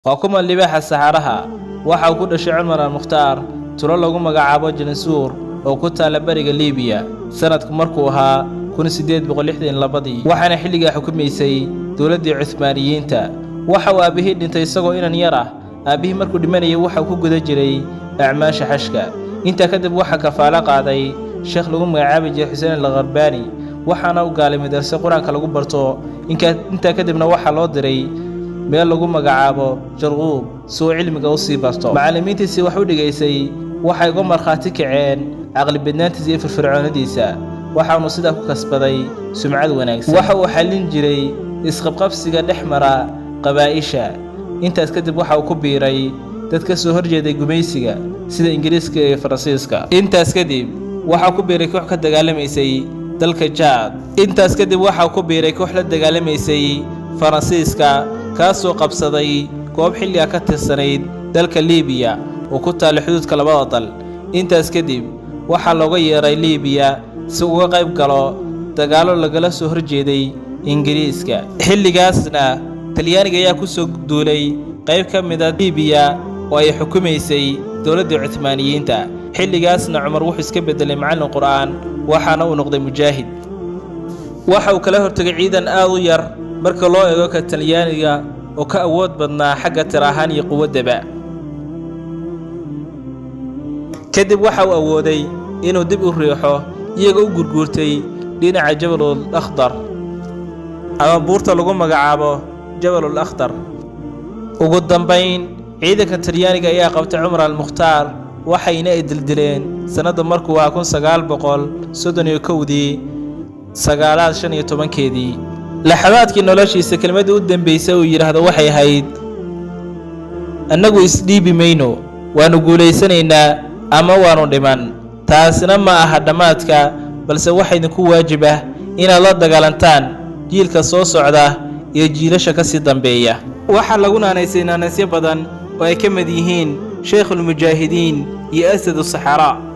Waa kuma libaaxa saxaraha? Waxa uu ku dhashay Cumar al-Mukhtaar tuulo lagu magacaabo Janasuur oo ku taala bariga Liibiya, sanadku markuu ahaa 1862-dii, waxaana xilligaa xukumaysay dowladdii Cuthmaaniyiinta. Waxa uu aabbihii dhintay isagoo inan yar ah. Aabbihii markuu dhimanayay waxa uu ku guda jiray acmaasha xajka. Intaa kadib waxaa kafaalo qaaday sheekh lagu magacaabi jiray Xuseen al-Kharbaani, waxaana u gaalay madarse Qur-aanka lagu barto. Intaa kadibna waxaa loo diray meel lagu magacaabo Jarquub si uu cilmiga u sii barto. Macallimiintiisii wax u dhigaysay waxay uga markhaati kaceen caqli badnaantiisa iyo firfircoonadiisa, waxaanu sidaa ku kasbaday sumcad wanaagsan. Waxa uu xallin jiray isqabqabsiga dhex mara qabaa'isha. Intaas kadib waxa uu ku biiray dad ka soo horjeeday gumaysiga sida Ingiriiska iyo Faransiiska. Intaas kadib waxaa ku biiray koox ka dagaalamaysay dalka Jaad. Intaas kadib waxaa ku biiray koox la dagaalamaysay Faransiiska, kaasoo qabsaday goob xilliga ka tirsanayd dalka Liibiya oo ku taalla xuduudka labada dal. Intaas kadib waxaa looga yeeray Liibiya si uga qayb galo dagaallo lagala soo horjeeday Ingiriiska. Xilligaasna Talyaaniga ayaa ku soo duulay qayb ka mid ah Liibiya oo ay xukumaysay dowladdii Cuthmaaniyiinta. Xilligaasna Cumar wuxuu iska beddelay macallin Qur'aan, waxaana uu noqday mujaahid. Waxa uu kala hortegay ciidan aad u yar marka loo eego ka Talyaaniga oo ka awood badnaa xagga tir ahaan iyo quwaddaba. Kadib waxa uu awooday inuu dib u riixo iyagoo u gurguurtay dhinaca Jabalul Akhdar ama buurta lagu magacaabo Jabalul Akhdar. Ugu dambayn ciidanka Talyaaniga ayaa qabtay Cumar al-Mukhtaar, waxayna ay dildileen sannadda markuu ahaa 1931-dii, sagaalaad 15-keedii. Laxadaadkii noloshiisa kelmaddii u dambaysay uu yidhaahdo waxay ahayd: "Annagu isdhiibi mayno, waannu guulaysanaynaa ama waannu dhiman. Taasina ma aha dhammaadka, balse waxa idinku waajib ah inaad la dagaalantaan jiilka soo socda iyo jiilasha ka sii dambeeya." Waxaa lagu naanaysay naanaysyo badan oo ay ka mid yihiin Sheikhulmujaahidiin iyo Asadu Saxaraa.